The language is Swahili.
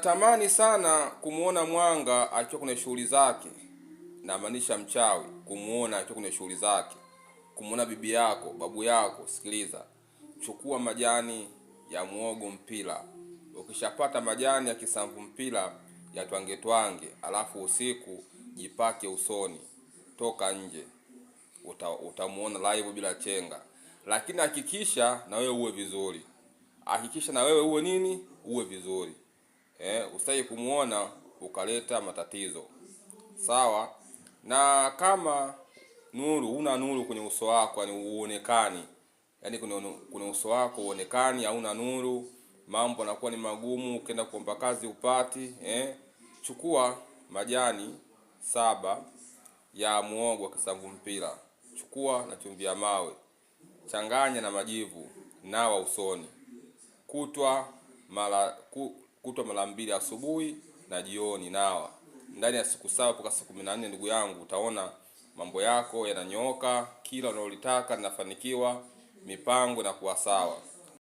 Tamani sana kumuona mwanga akiwa kwenye shughuli zake, namaanisha mchawi, kumuona akiwa kwenye shughuli zake, kumuona bibi yako, babu yako. Sikiliza, chukua majani ya muogo mpila. Ukishapata majani ya kisamvu mpila ya twange twange, alafu usiku jipake usoni, toka nje, utamuona live bila chenga. Lakini hakikisha na wewe uwe vizuri, hakikisha na wewe uwe nini, uwe vizuri usitaki kumuona ukaleta matatizo sawa. Na kama nuru una nuru kwenye uso wako, yani uonekani, yani kwenye uso wako uonekani, hauna nuru, mambo yanakuwa ni magumu, ukienda kuomba kazi upati chukua majani 7 ya muogo wa kisamvu mpira, chukua na chumvi ya mawe, changanya na majivu, nawa usoni kutwa mara 2, asubuhi na jioni, nawa ndani ya siku 7 mpaka siku 14, ndugu yangu, utaona mambo yako yananyooka, kila unalolitaka linafanikiwa, mipango inakuwa sawa.